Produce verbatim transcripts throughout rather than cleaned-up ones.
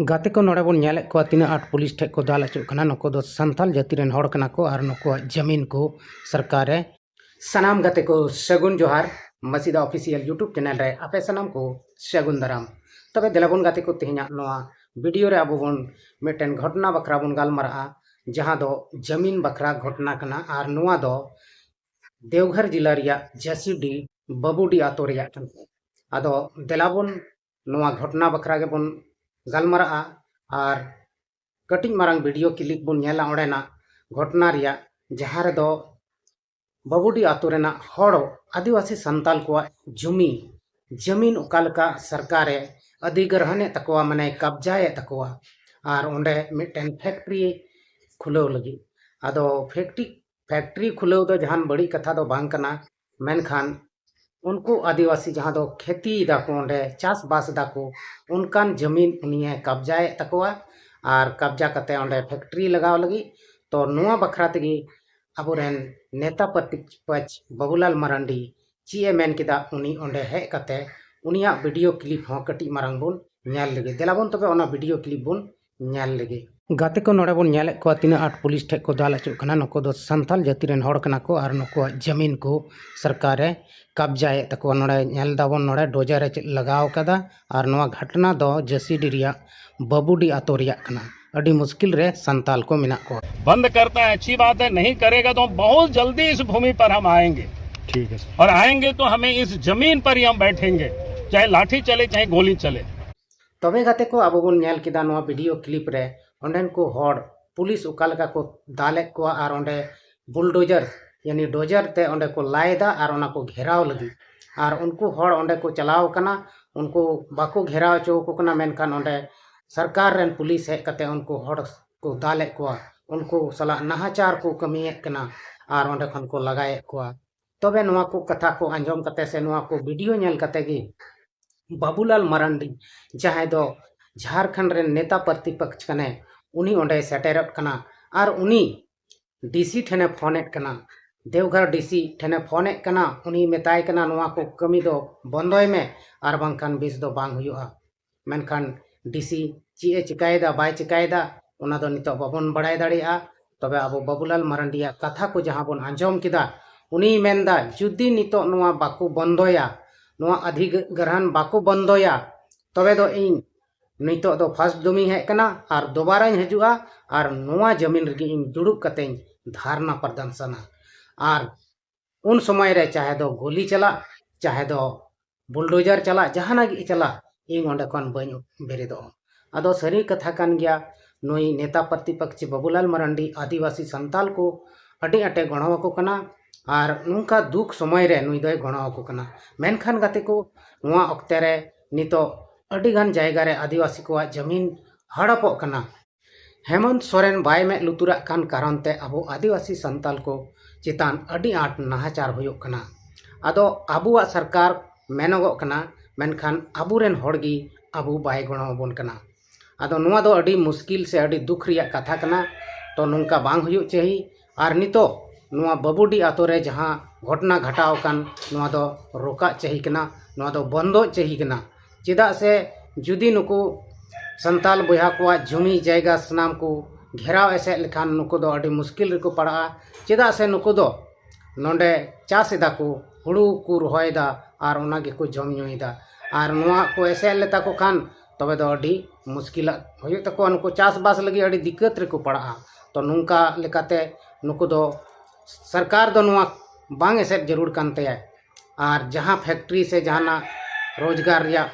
ᱜᱟᱛᱮ ᱠᱚ, ᱱᱚᱰᱮ ᱵᱚᱱ ᱧᱮᱞᱮᱫ ᱠᱚᱣᱟ ᱛᱤᱱᱟᱹᱜ ᱟᱸᱴ ᱯᱩᱞᱤᱥ ᱴᱷᱮᱡ ᱠᱚ ᱫᱟᱞ ᱟᱹᱪᱩᱨᱚᱜ ᱠᱟᱱᱟ᱾ ᱱᱩᱠᱩ ᱫᱚ ᱥᱟᱱᱛᱟᱞ ᱡᱟᱹᱛᱤ ᱨᱮᱱ ᱦᱚᱲ ᱠᱟᱱᱟ ᱠᱚ ᱟᱨ ᱱᱩᱠᱩᱣᱟᱜ ᱡᱟᱹᱢᱤᱱ ᱠᱚ ᱥᱚᱨᱠᱟᱨᱮ᱾ ᱥᱟᱱᱟᱢ ᱜᱟᱛᱮ ᱠᱚ ᱥᱟᱹᱜᱩᱱ ᱡᱚᱦᱟᱨ, ᱢᱟᱹᱥᱤᱫᱟ Official YouTube channel ᱨᱮ ᱟᱯᱮ ᱥᱟᱱᱟᱢ ᱠᱚ ᱥᱟᱹᱜᱩᱱ ᱫᱟᱨᱟᱢ᱾ ᱛᱚᱵᱮ ᱫᱮᱞᱟ ᱵᱚᱱ ᱜᱟᱛᱮ ᱠᱚ, ᱛᱮᱦᱮᱧᱟᱜ ᱱᱚᱣᱟ video ᱨᱮ ᱟᱵᱚ ᱵᱚᱱ ᱢᱤᱫᱴᱮᱱ ᱜᱷᱚᱴᱚᱱᱟ ᱵᱟᱠᱷᱨᱟ ᱵᱚᱱ ᱜᱟᱞᱢᱟᱨᱟᱜᱼᱟ, ᱡᱟᱦᱟᱸ ᱫᱚ ᱡᱟᱹᱢᱤᱱ ᱵᱟᱠᱷᱨᱟ ᱜᱷᱚᱴᱚᱱᱟ ᱠᱟᱱᱟ ᱟᱨ ᱱᱚᱣᱟ ᱫᱚ ᱫᱮᱣᱜᱷᱚᱨ ᱡᱤᱞᱟ ᱨᱮᱭᱟᱜ ᱡᱟᱹᱥᱤᱰᱤ ᱵᱟᱹᱵᱩᱰᱤ ᱟᱛᱳ ᱨᱮᱭᱟᱜ ᱠᱟᱱᱟ᱾ ᱟᱫᱚ ᱫᱮᱞᱟ ᱵᱚᱱ ᱱᱚᱣᱟ ᱜᱷᱚᱴᱚᱱᱟ ᱵᱟᱠᱷᱨᱟ ᱜᱮᱵᱚᱱ ᱜᱟᱞᱢᱟᱨᱟᱜᱼᱟ ᱟᱨ ᱠᱟᱹᱴᱤᱡ ᱢᱟᱨᱟᱝ video clip ᱵᱚᱱ ᱧᱮᱞᱟ ᱚᱸᱰᱮᱱᱟᱜ ᱜᱷᱚᱴᱚᱱᱟ ᱨᱮᱭᱟᱜ, ᱡᱟᱦᱟᱸ ᱨᱮᱫᱚ ᱵᱟᱹᱵᱩᱰᱤ ᱟᱛᱳ ᱨᱮᱱᱟᱜ ᱦᱚᱲ ᱟᱹᱫᱤᱵᱟᱹᱥᱤ ᱥᱟᱱᱛᱟᱞ ᱠᱚᱣᱟᱜ ᱡᱩᱢᱤ, ᱡᱟᱹᱢᱤᱱ ᱚᱠᱟ ᱞᱮᱠᱟ ᱥᱚᱨᱠᱟᱨᱮ ᱚᱫᱷᱤᱜᱨᱚᱦᱚᱱᱮᱫ ᱛᱟᱠᱚᱣᱟ, ᱢᱟᱱᱮ ᱠᱟᱵᱽᱡᱟᱭᱮᱫ ᱛᱟᱠᱚᱣᱟ, ᱟᱨ ᱚᱸᱰᱮ ᱢᱤᱫᱴᱮᱱ factory ᱠᱷᱩᱞᱟᱹᱣ ᱞᱟᱹᱜᱤᱫ᱾ ᱟᱫᱚ factory factory ᱠᱷᱩᱞᱟᱹᱣ ᱫᱚ ᱡᱟᱦᱟᱱ ᱵᱟᱹᱲᱤᱡ ᱠᱟᱛᱷᱟ ᱫᱚ ᱵᱟᱝ ᱠᱟᱱᱟ, ᱢᱮᱱᱠᱷᱟᱱ ᱩᱱᱠᱩ ᱟᱹᱫᱤᱵᱟᱹᱥᱤ ᱡᱟᱦᱟᱸ ᱫᱚ ᱠᱷᱮᱛᱤᱭ ᱫᱟᱠᱚ, ᱚᱸᱰᱮ ᱪᱟᱥᱵᱟᱥ ᱫᱟᱠᱚ, ᱚᱱᱠᱟᱱ ᱡᱟᱹᱢᱤᱱ ᱩᱱᱤᱭᱮ ᱠᱟᱵᱽᱡᱟᱭᱮᱫ ᱛᱟᱠᱚᱣᱟ ᱟᱨ ᱠᱟᱵᱽᱡᱟ ᱠᱟᱛᱮ ᱚᱸᱰᱮ factory ᱞᱟᱜᱟᱣ ᱞᱟᱹᱜᱤᱫ᱾ ᱛᱚ ᱱᱚᱣᱟ ᱵᱟᱠᱷᱨᱟ ᱛᱮᱜᱮ ᱟᱵᱚᱨᱮᱱ ᱱᱮᱛᱟ ᱯᱨᱚᱛᱤᱯᱚᱠᱷ ᱵᱟᱵᱩᱞᱟᱞ ᱢᱟᱨᱟᱱᱰᱤ ᱪᱮᱫ ᱮ ᱢᱮᱱ ᱠᱮᱫᱟ, ᱩᱱᱤ ᱚᱸᱰᱮ ᱦᱮᱡ ᱠᱟᱛᱮ ᱩᱱᱤᱭᱟᱜ video clip ᱦᱚᱸ ᱠᱟᱹᱴᱤᱡ ᱢᱟᱨᱟᱝ ᱵᱚᱱ ᱧᱮᱞ ᱞᱮᱜᱮ᱾ ᱫᱮᱞᱟ ᱵᱚᱱ ᱛᱚᱵᱮ ᱚᱱᱟ video clip ᱵᱚᱱ ᱧᱮᱞ ᱞᱮᱜᱮ᱾ ᱜᱟᱛᱮ ᱠᱚ, ᱱᱚᱰᱮ ᱵᱚᱱ ᱧᱮᱞᱮᱫ ᱠᱚᱣᱟ ᱛᱤᱱᱟᱹᱜ ᱟᱸᱴ ᱯᱩᱞᱤᱥ ᱴᱷᱮᱡ ᱠᱚ ᱫᱟᱞ ᱟᱹᱪᱩᱨᱚᱜ ᱠᱟᱱᱟ᱾ ᱱᱩᱠᱩ ᱫᱚ ᱥᱟᱱᱛᱟᱞ ᱡᱟᱹᱛᱤ ᱨᱮᱱ ᱦᱚᱲ ᱠᱟᱱᱟ ᱠᱚ ᱟᱨ ᱱᱩᱠᱩᱣᱟᱜ ᱡᱟᱹᱢᱤᱱ ᱠᱚ ᱥᱚᱨᱠᱟᱨᱮ ᱠᱟᱵᱽᱡᱟᱭᱮᱫ ᱛᱟᱠᱚᱣᱟ᱾ ᱱᱚᱰᱮ ᱧᱮᱞ ᱫᱟᱵᱚᱱ, ᱱᱚᱰᱮ dozer ᱮ ᱞᱟᱜᱟᱣ ᱠᱟᱫᱟ ᱟᱨ ᱱᱚᱣᱟ ᱜᱷᱚᱴᱚᱱᱟ ᱫᱚ ᱡᱟᱹᱥᱤᱰᱤ ᱨᱮᱭᱟᱜ ᱵᱟᱹᱵᱩᱰᱤ ᱟᱛᱳ ᱨᱮᱭᱟᱜ ᱠᱟᱱᱟ᱾ ᱟᱹᱰᱤ ᱢᱩᱥᱠᱤᱞ ᱨᱮ ᱥᱟᱱᱛᱟᱞ ᱠᱚ ᱢᱮᱱᱟᱜ ᱠᱚᱣᱟ᱾ बंद करता है, अच्छी बात है, नहीं करेगा तो बहुत जल्दी इस भूमि पर हम आएंगे। ठीक है सर। और आएंगे तो हमें इस जमीन पर ही हम बैठेंगे, चाहे लाठी चले, चाहे गोली चले। ᱛᱚᱵᱮ ᱜᱟᱛᱮ ᱠᱚ, ᱟᱵᱚ ᱵᱚᱱ ᱧᱮᱞ ᱠᱮᱫᱟ ᱱᱚᱣᱟ video clip ᱨᱮ ᱚᱸᱰᱮᱱ ᱠᱚ ᱦᱚᱲ ᱯᱩᱞᱤᱥ ᱚᱠᱟ ᱞᱮᱠᱟ ᱠᱚ ᱫᱟᱞᱮᱫ ᱠᱚᱣᱟ ᱟᱨ ᱚᱸᱰᱮ bulldozer ᱭᱟᱱᱤ dozer ᱛᱮ ᱚᱸᱰᱮ ᱠᱚ ᱞᱟᱭᱮᱫᱟ ᱟᱨ ᱚᱱᱟ ᱠᱚ ᱜᱷᱮᱨᱟᱣ ᱞᱟᱹᱜᱤᱫ᱾ ᱟᱨ ᱩᱱᱠᱩ ᱦᱚᱲ ᱚᱸᱰᱮ ᱠᱚ ᱪᱟᱞᱟᱣ ᱠᱟᱱᱟ, ᱩᱱᱠᱩ ᱵᱟᱠᱚ ᱜᱷᱮᱨᱟᱣ ᱦᱚᱪᱚ ᱟᱠᱚ ᱠᱟᱱᱟ, ᱢᱮᱱᱠᱷᱟᱱ ᱚᱸᱰᱮ ᱥᱚᱨᱠᱟᱨ ᱨᱮᱱ ᱯᱩᱞᱤᱥ ᱦᱮᱡ ᱠᱟᱛᱮ ᱩᱱᱠᱩ ᱦᱚᱲ ᱠᱚ ᱫᱟᱞᱮᱫ ᱠᱚᱣᱟ, ᱩᱱᱠᱩ ᱥᱟᱞᱟᱜ ᱱᱟᱦᱟᱪᱟᱨ ᱠᱚ ᱠᱟᱹᱢᱤᱭᱮᱫ ᱠᱟᱱᱟ ᱟᱨ ᱚᱸᱰᱮ ᱠᱷᱚᱱ ᱠᱚ ᱞᱟᱜᱟᱭᱮᱫ ᱠᱚᱣᱟ᱾ ᱛᱚᱵᱮ ᱱᱚᱣᱟ ᱠᱚ ᱠᱟᱛᱷᱟ ᱠᱚ ᱟᱸᱡᱚᱢ ᱠᱟᱛᱮ ᱥᱮ ᱱᱚᱣᱟ ᱠᱚ video ᱧᱮᱞ ᱠᱟᱛᱮ ᱜᱮ ᱵᱟᱵᱩᱞᱟᱞ ᱢᱟᱨᱟᱱᱰᱤ, ᱡᱟᱦᱟᱸᱭ ᱫᱚ ᱡᱷᱟᱲᱠᱷᱚᱸᱰ ᱨᱮᱱ ᱱᱮᱛᱟ ᱯᱨᱚᱛᱤᱯᱚᱠᱷ ᱠᱟᱱᱟᱭ, ᱩᱱᱤ ᱚᱸᱰᱮᱭ ᱥᱮᱴᱮᱨᱚᱜ ᱠᱟᱱᱟ ᱟᱨ ᱩᱱᱤ DC ᱴᱷᱮᱱᱮ ᱯᱷᱳᱱᱮᱫ ᱠᱟᱱᱟ, ᱫᱮᱣᱜᱷᱚᱨ DC ᱴᱷᱮᱱᱮ ᱯᱷᱳᱱᱮᱫ ᱠᱟᱱᱟ᱾ ᱩᱱᱤ ᱢᱮᱛᱟᱭ ᱠᱟᱱᱟ, "ᱱᱚᱣᱟ ᱠᱚ ᱠᱟᱹᱢᱤ ᱫᱚ ᱵᱚᱱᱫᱚᱭ ᱢᱮ, ᱟᱨ ᱵᱟᱝᱠᱷᱟᱱ ᱵᱮᱥ ᱫᱚ ᱵᱟᱝ ᱦᱩᱭᱩᱜᱼᱟ᱾" ᱢᱮᱱᱠᱷᱟᱱ ᱰᱤᱥᱤ ᱪᱮᱫ ᱮ ᱪᱤᱠᱟᱭᱮᱫᱟ ᱵᱟᱭ ᱪᱤᱠᱟᱭᱮᱫᱟ, ᱚᱱᱟ ᱫᱚ ᱱᱤᱛᱚᱜ ᱵᱟᱵᱚᱱ ᱵᱟᱲᱟᱭ ᱫᱟᱲᱮᱭᱟᱜᱼᱟ᱾ ᱛᱚᱵᱮ ᱟᱵᱚ ᱵᱟᱵᱩᱞᱟᱞ ᱢᱟᱨᱟᱱᱰᱤᱭᱟᱜ ᱠᱟᱛᱷᱟ ᱠᱚ ᱡᱟᱦᱟᱸ ᱵᱚᱱ ᱟᱸᱡᱚᱢ ᱠᱮᱫᱟ, ᱩᱱᱤᱭ ᱢᱮᱱᱫᱟ ᱡᱩᱫᱤ ᱱᱤᱛᱚᱜ ᱱᱚᱣᱟ ᱵᱟᱠᱚ ᱵᱚᱱᱫᱚᱭᱟ, ᱱᱚᱣᱟ ᱚᱫᱷᱤᱜᱨᱚᱦᱚᱱ ᱵᱟᱠᱚ ᱵᱚᱱᱫᱚᱭᱟ, ᱛᱚᱵᱮ ᱫᱚ ᱤᱧ ᱱᱤᱛᱚᱜ ᱫᱚ ᱯᱷᱟᱥᱴ ᱫᱚᱢᱤᱧ ᱦᱮᱡ ᱠᱟᱱᱟ ᱟᱨ ᱫᱚᱵᱟᱨᱟᱧ ᱦᱤᱡᱩᱜᱼᱟ ᱟᱨ ᱱᱚᱣᱟ ᱡᱟᱢᱤᱱ ᱨᱮᱜᱮ ᱤᱧ ᱫᱩᱲᱩᱵ ᱠᱟᱛᱮᱧ ᱫᱷᱟᱨᱱᱟ ᱯᱨᱚᱫᱚᱨᱥᱚᱱᱟ᱾ ᱟᱨ ᱩᱱ ᱥᱚᱢᱚᱭ ᱨᱮ ᱪᱟᱦᱮ ᱫᱚ ᱜᱩᱞᱤ ᱪᱟᱞᱟᱜ, ᱪᱟᱦᱮ ᱫᱚ ᱵᱩᱞᱰᱳᱡᱟᱨ ᱪᱟᱞᱟᱜ, ᱡᱟᱦᱟᱱᱟᱜ ᱜᱮ ᱪᱟᱞᱟᱜ, ᱤᱧ ᱚᱸᱰᱮ ᱠᱷᱚᱱ ᱵᱟᱹᱧ ᱵᱮᱨᱮᱫᱚᱜᱼᱟ᱾ ᱟᱫᱚ ᱥᱟᱹᱨᱤ ᱠᱟᱛᱷᱟ ᱠᱟᱱ ᱜᱮᱭᱟ, ᱱᱩᱭ ᱱᱮᱛᱟ ᱯᱨᱚᱛᱤᱯᱚᱠᱷᱤ ᱵᱟᱵᱩᱞᱟᱞ ᱢᱟᱨᱟᱱᱰᱤ ᱟᱹᱫᱤᱵᱟᱹᱥᱤ ᱥᱟᱱᱛᱟᱞ ᱠᱚ ᱟᱹᱰᱤ ᱟᱸᱴᱮ ᱜᱚᱲᱚ ᱟᱠᱚ ᱠᱟᱱᱟ᱾ ᱟᱨ ᱱᱚᱝᱠᱟ ᱫᱩᱠ ᱥᱚᱢᱚᱭ ᱨᱮ ᱱᱩᱭ ᱫᱚᱭ ᱜᱚᱲᱚ ᱟᱠᱚ ᱠᱟᱱᱟ᱾ ᱢᱮᱱᱠᱷᱟᱱ ᱜᱟᱛᱮ ᱠᱚ, ᱱᱚᱣᱟ ᱚᱠᱛᱮ ᱨᱮ ᱱᱤᱛᱚᱜ ᱟᱹᱰᱤ ᱜᱟᱱ ᱡᱟᱭᱜᱟ ᱨᱮ ᱟᱹᱫᱤᱵᱟᱹᱥᱤ ᱠᱚᱣᱟᱜ ᱡᱟᱹᱢᱤᱱ ᱦᱟᱲᱟᱯᱚᱜ ᱠᱟᱱᱟ᱾ ᱦᱮᱢᱚᱱᱛ ᱥᱚᱨᱮᱱ ᱵᱟᱭ ᱢᱮᱫ ᱞᱩᱛᱩᱨᱟᱜ ᱠᱟᱱ ᱠᱟᱨᱚᱱ ᱛᱮ ᱟᱵᱚ ᱟᱹᱫᱤᱵᱟᱹᱥᱤ ᱥᱟᱱᱛᱟᱞ ᱠᱚ ᱪᱮᱛᱟᱱ ᱟᱹᱰᱤ ᱟᱸᱴ ᱱᱟᱦᱟᱪᱟᱨ ᱦᱩᱭᱩᱜ ᱠᱟᱱᱟ᱾ ᱟᱫᱚ ᱟᱵᱚᱣᱟᱜ ᱥᱚᱨᱠᱟᱨ ᱢᱮᱱᱚᱜᱚᱜ ᱠᱟᱱᱟ, ᱢᱮᱱᱠᱷᱟᱱ ᱟᱵᱚᱨᱮᱱ ᱦᱚᱲ ᱜᱮ ᱟᱵᱚ ᱵᱟᱭ ᱜᱚᱲᱚ ᱟᱵᱚᱱ ᱠᱟᱱᱟ᱾ ᱟᱫᱚ ᱱᱚᱣᱟ ᱫᱚ ᱟᱹᱰᱤ ᱢᱩᱥᱠᱤᱞ ᱥᱮ ᱟᱹᱰᱤ ᱫᱩᱠ ᱨᱮᱭᱟᱜ ᱠᱟᱛᱷᱟ ᱠᱟᱱᱟ᱾ ᱛᱚ ᱱᱚᱝᱠᱟ ᱵᱟᱝ ᱦᱩᱭᱩᱜ ᱪᱟᱹᱦᱤ᱾ ᱟᱨ ᱱᱤᱛᱚᱜ ᱱᱚᱣᱟ ᱵᱟᱹᱵᱩᱰᱤ ᱟᱛᱳ ᱨᱮ ᱡᱟᱦᱟᱸ ᱜᱷᱚᱴᱚᱱᱟ ᱜᱷᱟᱴᱟᱣ ᱟᱠᱟᱱ, ᱱᱚᱣᱟ ᱫᱚ ᱨᱚᱠᱟᱜ ᱪᱟᱹᱦᱤ ᱠᱟᱱᱟ, ᱱᱚᱣᱟ ᱫᱚ ᱵᱚᱱᱫᱚᱜ ᱪᱟᱹᱦᱤ ᱠᱟᱱᱟ᱾ ᱪᱮᱫᱟᱜ ᱥᱮ ᱡᱩᱫᱤ ᱱᱩᱠᱩ ᱥᱟᱱᱛᱟᱞ ᱵᱚᱭᱦᱟ ᱠᱚᱣᱟᱜ ᱡᱩᱢᱤ ᱡᱟᱭᱜᱟ ᱥᱟᱱᱟᱢ ᱠᱚ ᱜᱷᱮᱨᱟᱣ ᱮᱥᱮᱫ ᱞᱮᱠᱷᱟᱱ ᱱᱩᱠᱩ ᱫᱚ ᱟᱹᱰᱤ ᱢᱩᱥᱠᱤᱞ ᱨᱮᱠᱚ ᱯᱟᱲᱟᱜᱼᱟ᱾ ᱪᱮᱫᱟᱜ ᱥᱮ ᱱᱩᱠᱩ ᱫᱚ ᱱᱚᱰᱮ ᱪᱟᱥ ᱮᱫᱟ ᱠᱚ, ᱦᱩᱲᱩ ᱠᱚ ᱨᱚᱦᱚᱭᱮᱫᱟ ᱟᱨ ᱚᱱᱟ ᱜᱮᱠᱚ ᱡᱚᱢ ᱧᱩᱭᱮᱫᱟ᱾ ᱟᱨ ᱱᱚᱣᱟ ᱠᱚ ᱮᱥᱮᱫ ᱞᱮᱛᱟ ᱠᱚ ᱠᱷᱟᱱ ᱛᱚᱵᱮ ᱫᱚ ᱟᱹᱰᱤ ᱢᱩᱥᱠᱤᱞᱟᱜ ᱦᱩᱭᱩᱜ ᱛᱟᱠᱚᱣᱟ᱾ ᱱᱩᱠᱩ ᱪᱟᱥᱵᱟᱥ ᱞᱟᱹᱜᱤᱫ ᱟᱹᱰᱤ ᱫᱤᱠᱠᱟᱹᱛ ᱨᱮᱠᱚ ᱯᱟᱲᱟᱜᱼᱟ᱾ ᱛᱚ ᱱᱚᱝᱠᱟ ᱞᱮᱠᱟᱛᱮ ᱱᱩᱠᱩ ᱫᱚ ᱥᱚᱨᱠᱟᱨ ᱫᱚ ᱱᱚᱣᱟ ᱵᱟᱝ ᱮᱥᱮᱫ ᱡᱟᱹᱨᱩᱲ ᱠᱟᱱ ᱛᱟᱭᱟ᱾ ᱟᱨ ᱡᱟᱦᱟᱸ ᱯᱷᱮᱠᱴᱨᱤ ᱥᱮ ᱡᱟᱦᱟᱱᱟᱜ ᱨᱳᱡᱽᱜᱟᱨ ᱨᱮᱭᱟᱜ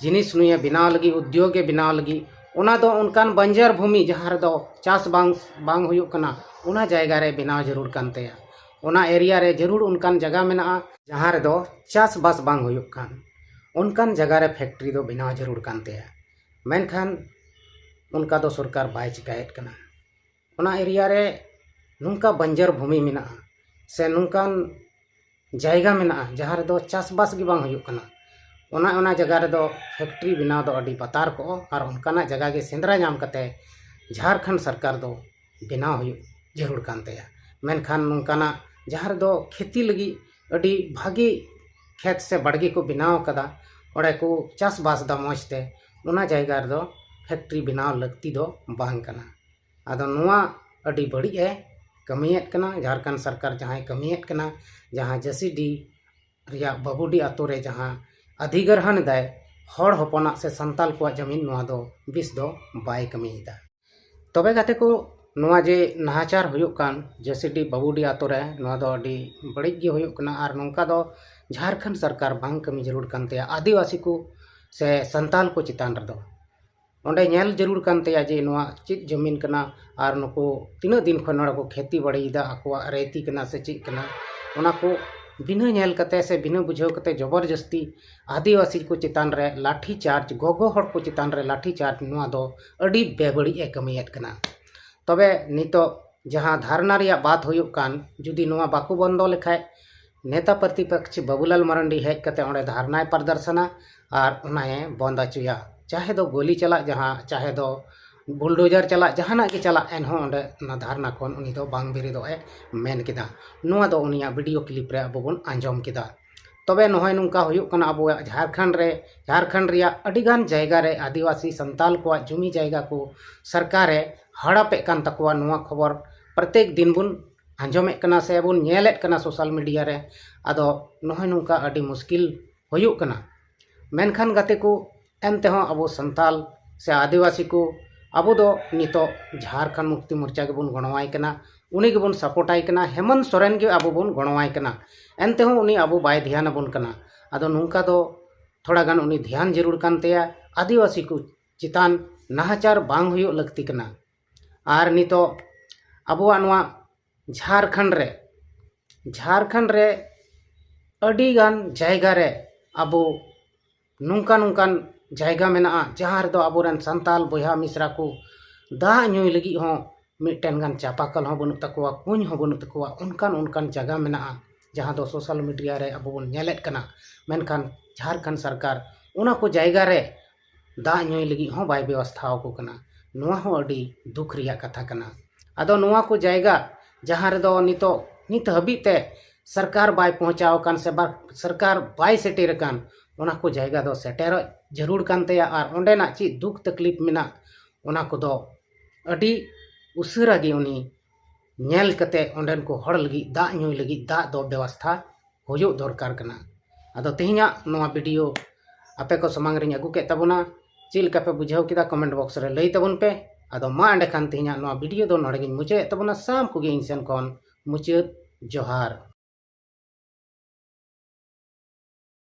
ᱡᱤᱱᱤᱥ ᱱᱩᱭᱮ ᱵᱮᱱᱟᱣ ᱞᱟᱹᱜᱤᱫ, ᱩᱫᱽᱭᱳᱜᱽ ᱮ ᱵᱮᱱᱟᱣ ᱞᱟᱹᱜᱤᱫ, ᱚᱱᱟ ᱫᱚ ᱚᱱᱠᱟᱱ ᱵᱟᱧᱡᱟᱨ ᱵᱷᱩᱢᱤ ᱡᱟᱦᱟᱸ ᱨᱮᱫᱚ ᱪᱟᱥ ᱵᱟᱝ, ᱵᱟᱝ ᱦᱩᱭᱩᱜ ᱠᱟᱱᱟ, ᱚᱱᱟ ᱡᱟᱭᱜᱟ ᱨᱮ ᱵᱮᱱᱟᱣ ᱡᱟᱹᱨᱩᱲ ᱠᱟᱱ ᱛᱟᱭᱟ᱾ ᱚᱱᱟ ᱮᱨᱤᱭᱟ ᱨᱮ ᱡᱟᱹᱨᱩᱲ ᱚᱱᱠᱟᱱ ᱡᱟᱭᱜᱟ ᱢᱮᱱᱟᱜᱼᱟ ᱡᱟᱦᱟᱸ ᱨᱮᱫᱚ ᱪᱟᱥᱵᱟᱥ ᱵᱟᱝ ᱦᱩᱭᱩᱜ ᱠᱟᱱ, ᱚᱱᱠᱟᱱ ᱡᱟᱭᱜᱟ ᱨᱮ ᱯᱷᱮᱠᱴᱨᱤ ᱫᱚ ᱵᱮᱱᱟᱣ ᱡᱟᱹᱨᱩᱲ ᱠᱟᱱ ᱛᱟᱭᱟ᱾ ᱢᱮᱱᱠᱷᱟᱱ ᱚᱱᱠᱟ ᱫᱚ ᱥᱚᱨᱠᱟᱨ ᱵᱟᱭ ᱪᱤᱠᱟᱹᱭᱮᱫ ᱠᱟᱱᱟ᱾ ᱚᱱᱟ ᱮᱨᱤᱭᱟ ᱨᱮ ᱱᱚᱝᱠᱟ ᱵᱟᱧᱡᱟᱨ ᱵᱷᱩᱢᱤ ᱢᱮᱱᱟᱜᱼᱟ ᱥᱮ ᱱᱚᱝᱠᱟᱱ ᱡᱟᱭᱜᱟ ᱢᱮᱱᱟᱜᱼᱟ ᱡᱟᱦᱟᱸ ᱨᱮᱫᱚ ᱪᱟᱥᱵᱟᱥ ᱜᱮ ᱵᱟᱝ ᱦᱩᱭᱩᱜ ᱠᱟᱱᱟ, ᱚᱱᱟ, ᱚᱱᱟ ᱡᱟᱭᱜᱟ ᱨᱮᱫᱚ ᱯᱷᱮᱠᱴᱨᱤ ᱵᱮᱱᱟᱣ ᱫᱚ ᱟᱹᱰᱤ ᱵᱟᱛᱟᱨ ᱠᱚᱜᱼᱟ᱾ ᱟᱨ ᱚᱱᱠᱟᱱᱟᱜ ᱡᱟᱭᱜᱟ ᱜᱮ ᱥᱮᱸᱫᱽᱨᱟ ᱧᱟᱢ ᱠᱟᱛᱮ ᱡᱷᱟᱲᱠᱷᱚᱸᱰ ᱥᱚᱨᱠᱟᱨ ᱫᱚ ᱵᱮᱱᱟᱣ ᱦᱩᱭᱩᱜ ᱡᱟᱹᱨᱩᱲ ᱠᱟᱱ ᱛᱟᱭᱟ᱾ ᱢᱮᱱᱠᱷᱟᱱ ᱱᱚᱝᱠᱟᱱᱟᱜ ᱡᱟᱦᱟᱸ ᱨᱮᱫᱚ ᱠᱷᱮᱛᱤ ᱞᱟᱹᱜᱤᱫ ᱟᱹᱰᱤ ᱵᱷᱟᱹᱜᱤ ᱠᱷᱮᱛ ᱥᱮ ᱵᱟᱲᱜᱮ ᱠᱚ ᱵᱮᱱᱟᱣ ᱟᱠᱟᱫᱟ, ᱚᱸᱰᱮ ᱠᱚ ᱪᱟᱥᱵᱟᱥ ᱫᱟ ᱢᱚᱡᱽ ᱛᱮ, ᱚᱱᱟ ᱡᱟᱭᱜᱟ ᱨᱮᱫᱚ ᱯᱷᱮᱠᱴᱨᱤ ᱵᱮᱱᱟᱣ ᱞᱟᱹᱠᱛᱤ ᱫᱚ ᱵᱟᱝ ᱠᱟᱱᱟ᱾ ᱟᱫᱚ ᱱᱚᱣᱟ ᱟᱹᱰᱤ ᱵᱟᱹᱲᱤᱡ ᱮ ᱠᱟᱹᱢᱤᱭᱮᱫ ᱠᱟᱱᱟ ᱡᱷᱟᱲᱠᱷᱚᱸᱰ ᱥᱚᱨᱠᱟᱨ, ᱡᱟᱦᱟᱸᱭ ᱠᱟᱹᱢᱤᱭᱮᱫ ᱠᱟᱱᱟ, ᱡᱟᱦᱟᱸ ᱡᱮᱥᱤᱰᱤ ᱨᱮᱭᱟᱜ ᱵᱟᱵᱩᱰᱤ ᱟᱛᱳ ᱨᱮ ᱡᱟᱦᱟᱸ ᱚᱫᱷᱤᱜᱨᱚᱦᱚᱱ ᱮᱫᱟᱭ ᱦᱚᱲ ᱦᱚᱯᱚᱱᱟᱜ ᱥᱮ ᱥᱟᱱᱛᱟᱞ ᱠᱚᱣᱟᱜ ᱡᱟᱹᱢᱤᱱ, ᱱᱚᱣᱟ ᱫᱚ ᱵᱮᱥ ᱫᱚ ᱵᱟᱭ ᱠᱟᱹᱢᱤᱭᱮᱫᱟ᱾ ᱛᱚᱵᱮ ᱜᱟᱛᱮ ᱠᱚ, ᱱᱚᱣᱟ ᱡᱮ ᱱᱟᱦᱟᱪᱟᱨ ᱦᱩᱭᱩᱜ ᱠᱟᱱ ᱡᱮᱥᱤᱰᱤ ᱵᱟᱵᱩᱰᱤ ᱟᱛᱳ ᱨᱮ, ᱱᱚᱣᱟ ᱫᱚ ᱟᱹᱰᱤ ᱵᱟᱹᱲᱤᱡ ᱜᱮ ᱦᱩᱭᱩᱜ ᱠᱟᱱᱟ᱾ ᱟᱨ ᱱᱚᱝᱠᱟ ᱫᱚ ᱡᱷᱟᱲᱠᱷᱚᱸᱰ ᱥᱚᱨᱠᱟᱨ ᱵᱟᱝ ᱠᱟᱹᱢᱤ ᱡᱟᱹᱨᱩᱲ ᱠᱟᱱ ᱛᱟᱭᱟ ᱟᱹᱫᱤᱵᱟᱹᱥᱤ ᱠᱚ ᱥᱮ ᱥᱟᱱᱛᱟᱞ ᱠᱚ ᱪᱮᱛᱟᱱ ᱨᱮᱫᱚ᱾ ᱚᱸᱰᱮ ᱧᱮᱞ ᱡᱟᱹᱨᱩᱲ ᱠᱟᱱ ᱛᱟᱭᱟ ᱡᱮ ᱱᱚᱣᱟ ᱪᱮᱫ ᱡᱟᱹᱢᱤᱱ ᱠᱟᱱᱟ ᱟᱨ ᱱᱩᱠᱩ ᱛᱤᱱᱟᱹᱜ ᱫᱤᱱ ᱠᱷᱚᱱ ᱱᱚᱰᱮ ᱠᱚ ᱠᱷᱮᱛᱤ ᱵᱟᱲᱤᱭᱮᱫᱟ, ᱟᱠᱚᱣᱟᱜ ᱨᱮᱭᱛᱤ ᱠᱟᱱᱟ ᱥᱮ ᱪᱮᱫ ᱠᱟᱱᱟ, ᱚᱱᱟ ᱠᱚ ᱵᱤᱱᱟᱹ ᱧᱮᱞ ᱠᱟᱛᱮ ᱥᱮ ᱵᱤᱱᱟᱹ ᱵᱩᱡᱷᱟᱹᱣ ᱠᱟᱛᱮ ᱡᱚᱵᱚᱨᱡᱚᱥᱛᱤ ᱟᱹᱫᱤᱵᱟᱹᱥᱤ ᱠᱚ ᱪᱮᱛᱟᱱ ᱨᱮ ᱞᱟᱴᱷᱤ ᱪᱟᱨᱡᱽ, ᱜᱚᱜᱚ ᱦᱚᱲ ᱠᱚ ᱪᱮᱛᱟᱱ ᱨᱮ ᱞᱟᱴᱷᱤ ᱪᱟᱨᱡᱽ, ᱱᱚᱣᱟ ᱫᱚ ᱟᱹᱰᱤ ᱵᱮᱵᱟᱹᱲᱤᱡ ᱮ ᱠᱟᱹᱢᱤᱭᱮᱫ ᱠᱟᱱᱟ᱾ ᱛᱚᱵᱮ ᱱᱤᱛᱚᱜ ᱡᱟᱦᱟᱸ ᱫᱷᱟᱨᱱᱟ ᱨᱮᱭᱟᱜ ᱵᱟᱛ ᱦᱩᱭᱩᱜ ᱠᱟᱱ, ᱡᱩᱫᱤ ᱱᱚᱣᱟ ᱵᱟᱠᱚ ᱵᱚᱱᱫᱚ ᱞᱮᱠᱷᱟᱡ, ᱱᱮᱛᱟ ᱯᱨᱚᱛᱤᱯᱚᱠᱷ ᱵᱟᱵᱩᱞᱟᱞ ᱢᱟᱨᱟᱱᱰᱤ ᱦᱮᱡ ᱠᱟᱛᱮ ᱚᱸᱰᱮ ᱫᱷᱟᱨᱱᱟᱭ ᱯᱨᱚᱫᱚᱨᱥᱚᱱᱟ ᱟᱨ ᱚᱱᱟᱭ ᱵᱚᱱᱫ ᱦᱚᱪᱚᱭᱟ᱾ ᱪᱟᱦᱮ ᱫᱚ ᱜᱚᱞᱤ ᱪᱟᱞᱟᱜ, ᱡᱟᱦᱟᱸ ᱪᱟᱦᱮ ᱫᱚ ᱵᱩᱞᱰᱳᱡᱟᱨ ᱪᱟᱞᱟᱜ, ᱡᱟᱦᱟᱱᱟᱜ ᱜᱮ ᱪᱟᱞᱟᱜ, ᱮᱱᱦᱚᱸ ᱚᱸᱰᱮ ᱚᱱᱟ ᱫᱷᱟᱨᱱᱟ ᱠᱷᱚᱱ ᱩᱱᱤ ᱫᱚ ᱵᱟᱝ ᱵᱮᱨᱮᱫᱚᱜ ᱮ ᱢᱮᱱ ᱠᱮᱫᱟ᱾ ᱱᱚᱣᱟ ᱫᱚ ᱩᱱᱤᱭᱟᱜ ᱵᱷᱤᱰᱤᱭᱳ ᱠᱞᱤᱯ ᱨᱮ ᱟᱵᱚ ᱵᱚᱱ ᱟᱸᱡᱚᱢ ᱠᱮᱫᱟ᱾ ᱛᱚᱵᱮ ᱱᱚᱜᱼᱚᱭ ᱱᱚᱝᱠᱟ ᱦᱩᱭᱩᱜ ᱠᱟᱱᱟ ᱟᱵᱚᱣᱟᱜ ᱡᱷᱟᱲᱠᱷᱚᱸᱰ ᱨᱮ, ᱡᱷᱟᱲᱠᱷᱚᱸᱰ ᱨᱮᱭᱟᱜ ᱟᱹᱰᱤᱜᱟᱱ ᱡᱟᱭᱜᱟ ᱨᱮ ᱟᱹᱫᱤᱵᱟᱹᱥᱤ ᱥᱟᱱᱛᱟᱞ ᱠᱚᱣᱟᱜ ᱡᱩᱢᱤ ᱡᱟᱭᱜᱟ ᱠᱚ ᱥᱚᱨᱠᱟᱨᱮ ᱦᱟᱲᱟᱯᱮᱫ ᱠᱟᱱ ᱛᱟᱠᱚᱣᱟ᱾ ᱱᱚᱣᱟ ᱠᱷᱚᱵᱚᱨ ᱯᱨᱚᱛᱮᱠ ᱫᱤᱱ ᱵᱚᱱ ᱟᱸᱡᱚᱢᱮᱫ ᱠᱟᱱᱟ ᱥᱮ ᱵᱚᱱ ᱧᱮᱞᱮᱫ ᱠᱟᱱᱟ ᱥᱳᱥᱟᱞ ᱢᱤᱰᱤᱭᱟ ᱨᱮ᱾ ᱟᱫᱚ ᱱᱚᱜᱼᱚᱭ ᱱᱚᱝᱠᱟ ᱟᱹᱰᱤ ᱢᱩᱥᱠᱤᱞ ᱦᱩᱭᱩᱜ ᱠᱟᱱᱟ᱾ ᱢᱮᱱᱠᱷᱟᱱ ᱜᱟᱛᱮ ᱠᱚ, ᱮᱱᱛᱮᱦᱚᱸ ᱟᱵᱚ ᱥᱟᱱᱛᱟᱞ ᱥᱮ ᱟᱹᱫᱤᱵᱟᱹᱥᱤ ᱠᱚ, ᱟᱵᱚ ᱫᱚ ᱱᱤᱛᱚᱜ ᱡᱷᱟᱲᱠᱷᱚᱸᱰ ᱢᱩᱠᱛᱤ ᱢᱳᱨᱪᱟ ᱜᱮᱵᱚᱱ ᱜᱚᱲᱚᱣᱟᱭ ᱠᱟᱱᱟ, ᱩᱱᱤ ᱜᱮᱵᱚᱱ ᱥᱟᱯᱳᱨᱴᱟᱭ ᱠᱟᱱᱟ, ᱦᱮᱢᱚᱱᱛ ᱥᱚᱨᱮᱱ ᱜᱮ ᱟᱵᱚ ᱵᱚᱱ ᱜᱚᱲᱚᱣᱟᱭ ᱠᱟᱱᱟ᱾ ᱮᱱᱛᱮᱦᱚᱸ ᱩᱱᱤ ᱟᱵᱚ ᱵᱟᱭ ᱫᱷᱮᱭᱟᱱ ᱟᱵᱚᱱ ᱠᱟᱱᱟ᱾ ᱟᱫᱚ ᱱᱚᱝᱠᱟ ᱫᱚ ᱛᱷᱚᱲᱟ ᱜᱟᱱ ᱩᱱᱤ ᱫᱷᱮᱭᱟᱱ ᱡᱟᱹᱨᱩᱲ ᱠᱟᱱ ᱛᱟᱭᱟ᱾ ᱟᱹᱫᱤᱵᱟᱹᱥᱤ ᱠᱚ ᱪᱮᱛᱟᱱ ᱱᱟᱦᱟᱪᱟᱨ ᱵᱟᱝ ᱦᱩᱭᱩᱜ ᱞᱟᱹᱠᱛᱤ ᱠᱟᱱᱟ᱾ ᱟᱨ ᱱᱤᱛᱚᱜ ᱟᱵᱚᱣᱟᱜ ᱱᱚᱣᱟ ᱡᱷᱟᱲᱠᱷᱚᱸᱰ ᱨᱮ, ᱡᱷᱟᱲᱠᱷᱚᱸᱰ ᱨᱮ ᱟᱹᱰᱤ ᱜᱟᱱ ᱡᱟᱭᱜᱟ ᱨᱮ ᱟᱵᱚ ᱱᱚᱝᱠᱟ ᱱᱚᱝᱠᱟᱱ ᱡᱟᱭᱜᱟ ᱢᱮᱱᱟᱜᱼᱟ, ᱡᱟᱦᱟᱸ ᱨᱮᱫᱚ ᱟᱵᱚᱨᱮᱱ ᱥᱟᱱᱛᱟᱞ ᱵᱚᱭᱦᱟ ᱢᱤᱥᱨᱟ ᱠᱚ ᱫᱟᱜ ᱧᱩᱭ ᱞᱟᱹᱜᱤᱫ ᱦᱚᱸ ᱢᱤᱫᱴᱮᱱ ᱜᱟᱱ ᱪᱟᱯᱟᱠᱚᱞ ᱦᱚᱸ ᱵᱟᱹᱱᱩᱜ ᱛᱟᱠᱚᱣᱟ, ᱠᱩᱧ ᱦᱚᱸ ᱵᱟᱹᱱᱩᱜ ᱛᱟᱠᱚᱣᱟ᱾ ᱚᱱᱠᱟᱱ ᱚᱱᱠᱟᱱ ᱡᱟᱭᱜᱟ ᱢᱮᱱᱟᱜᱼᱟ, ᱡᱟᱦᱟᱸ ᱫᱚ ᱥᱳᱥᱟᱞ ᱢᱤᱰᱤᱭᱟ ᱨᱮ ᱟᱵᱚ ᱵᱚᱱ ᱧᱮᱞᱮᱫ ᱠᱟᱱᱟ᱾ ᱢᱮᱱᱠᱷᱟᱱ ᱡᱷᱟᱲᱠᱷᱚᱸᱰ ᱥᱚᱨᱠᱟᱨ ᱚᱱᱟ ᱠᱚ ᱡᱟᱭᱜᱟ ᱨᱮ ᱫᱟᱜ ᱧᱩᱭ ᱞᱟᱹᱜᱤᱫ ᱦᱚᱸ ᱵᱟᱭ ᱵᱮᱵᱚᱥᱛᱷᱟ ᱟᱠᱚ ᱠᱟᱱᱟ᱾ ᱱᱚᱣᱟ ᱦᱚᱸ ᱟᱹᱰᱤ ᱫᱩᱠ ᱨᱮᱭᱟᱜ ᱠᱟᱛᱷᱟ ᱠᱟᱱᱟ᱾ ᱟᱫᱚ ᱱᱚᱣᱟ ᱠᱚ ᱡᱟᱭᱜᱟ ᱡᱟᱦᱟᱸ ᱨᱮᱫᱚ ᱱᱤᱛᱚᱜ, ᱱᱤᱛ ᱦᱟᱹᱵᱤᱡ ᱛᱮ ᱥᱚᱨᱠᱟᱨ ᱵᱟᱭ ᱯᱳᱸᱣᱪᱷᱟᱣ ᱟᱠᱟᱱ ᱥᱮ ᱵᱟ-, ᱥᱚᱨᱠᱟᱨ ᱵᱟᱭ ᱥᱮᱴᱮᱨ ᱟᱠᱟᱱ, ᱚᱱᱟ ᱠᱚ ᱡᱟᱭᱜᱟ ᱫᱚ ᱥᱮᱴᱮᱨᱚᱜ ᱡᱟᱹᱨᱩᱲ ᱠᱟᱱ ᱛᱟᱭᱟ᱾ ᱟᱨ ᱚᱸᱰᱮᱱᱟᱜ ᱪᱮᱫ ᱫᱩᱠ ᱛᱟᱠᱞᱤᱯ ᱢᱮᱱᱟᱜ, ᱚᱱᱟ ᱠᱚᱫᱚ ᱟᱹᱰᱤ ᱩᱥᱟᱹᱨᱟ ᱜᱮ ᱩᱱᱤ ᱧᱮᱞ ᱠᱟᱛᱮ ᱚᱸᱰᱮᱱ ᱠᱚ ᱦᱚᱲ ᱞᱟᱹᱜᱤᱫ ᱫᱟᱜ ᱧᱩᱭ ᱞᱟᱹᱜᱤᱫ ᱫᱟᱜ ᱫᱚ ᱵᱮᱵᱚᱥᱛᱷᱟ ᱦᱩᱭᱩᱜ ᱫᱚᱨᱠᱟᱨ ᱠᱟᱱᱟ᱾ ᱟᱫᱚ ᱛᱮᱦᱮᱧᱟᱜ ᱱᱚᱣᱟ ᱵᱷᱤᱰᱤᱭᱳ ᱟᱯᱮ ᱠᱚ ᱥᱟᱢᱟᱝ ᱨᱤᱧ ᱟᱹᱜᱩ ᱠᱮᱫ ᱛᱟᱵᱚᱱᱟ᱾ ᱪᱮᱫ ᱞᱮᱠᱟ ᱯᱮ ᱵᱩᱡᱷᱟᱹᱣ ᱠᱮᱫᱟ, ᱠᱚᱢᱮᱱᱴ ᱵᱚᱠᱥ ᱨᱮ ᱞᱟᱹᱭ ᱛᱟᱵᱚᱱ ᱯᱮ᱾ ᱟᱫᱚ ᱢᱟ ᱮᱸᱰᱮᱠᱷᱟᱱ ᱛᱮᱦᱮᱧᱟᱜ ᱱᱚᱣᱟ ᱵᱷᱤᱰᱤᱭᱳ ᱫᱚ ᱱᱚᱰᱮ ᱜᱤᱧ ᱢᱩᱪᱟᱹᱫ ᱮᱫ ᱛᱟᱵᱚᱱᱟ᱾ ᱥᱟᱱᱟᱢ ᱠᱚᱜᱮ ᱤᱧ ᱥᱮᱱ ᱠᱷᱚᱱ ᱢᱩᱪᱟᱹᱫ ᱡᱚᱦᱟᱨ᱾